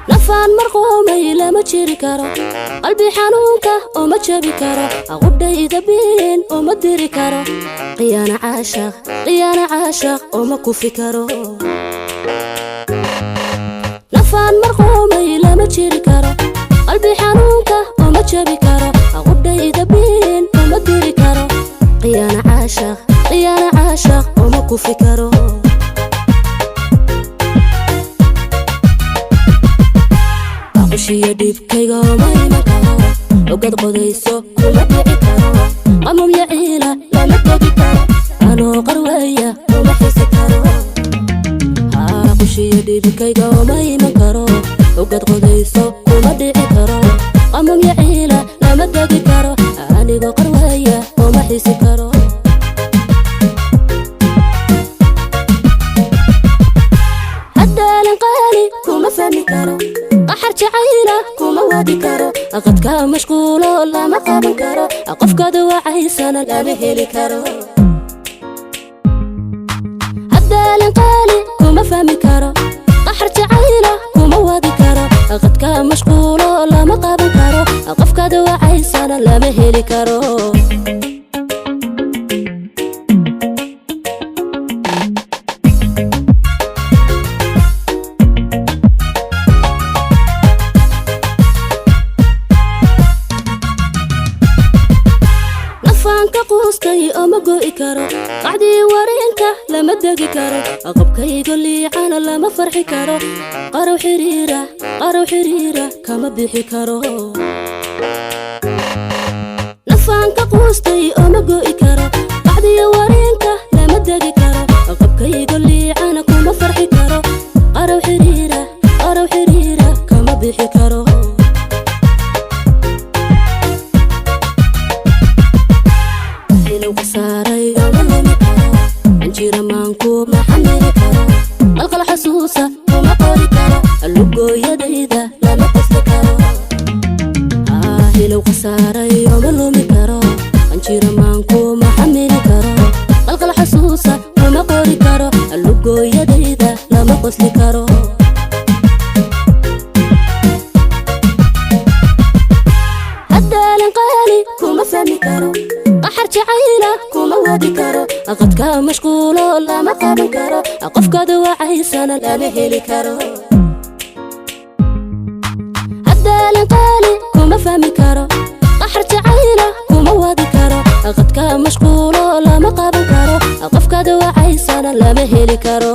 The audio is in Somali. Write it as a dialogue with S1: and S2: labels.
S1: Nafaan marqoomay lama jiri karo, qalbi xanuunka uma jabi karo, aqudhayda biin uma diri karo, qiyaana caashaq, qiyaana caashaq uma kufi karo. Nafaan marqoomay lama jiri karo, qalbi xanuunka uma jabi karo, aqudhayda biin uma diri karo, qiyaana caashaq, qiyaana caashaq uma kufi karo. Aqushiya dhibkayga uma iman karo, ogad qodayso kuma dhici karo, qamumya ciila lama tegi karo, anoo qarweeya uma xisi karo. Aqushiya dhibkayga uma iman karo, ogad qodayso kuma dhici karo, qamumya ciila lama tegi karo, anigoo qarweeya uma xisi karo. Haddaalan qaali kuma fahmi karo, qaxar jacayla kuma wadi karo, qadka mashquulo lama qaban karo, qofkaad wacaysana lama heli karo. Haddaalan qaali kuma fahmi karo, qaxar jacayla kuma wadi karo, qadka mashquulo lama qaban karo, qofkaad wacaysana lama heli karo. Nafaan ka quustay oo ma go'i karo, qacdii wareenka lama degi karo, qabkaygo liicana lama farxi karo, qarow xiriira, qarow xiriira kama bixi karo. Nafaan ka quustay oo ma go'i karo, qacdii wareenka lama degi karo, qabkaygo liicana kuma farxi karo, qarow xiriira, qarow xiriira kama bixi karo. Ilow khasaaray oma lumi karo, anjira maanku ma xamili karo, qalqal xasuusa kuma qori karo, lugooyadayda lama qosli karo. Ilow khasaaray oma lumi karo, anjira maanku ma xamili karo, qalqal xasuusa kuma qori karo, lugooyadayda lama qosli karo. Haddaalan qaali kuma fahmi karo, qaxar jacayla kuma wadi karo, qadka mashquulo lama qaban karo, qofkaad wacaysana lama heli karo. Haddaalan qaali kuma fahmi karo, qaxar jacayla kuma wadi karo, qadka mashquulo lama qaban karo, qofkaad wacaysana lama heli karo.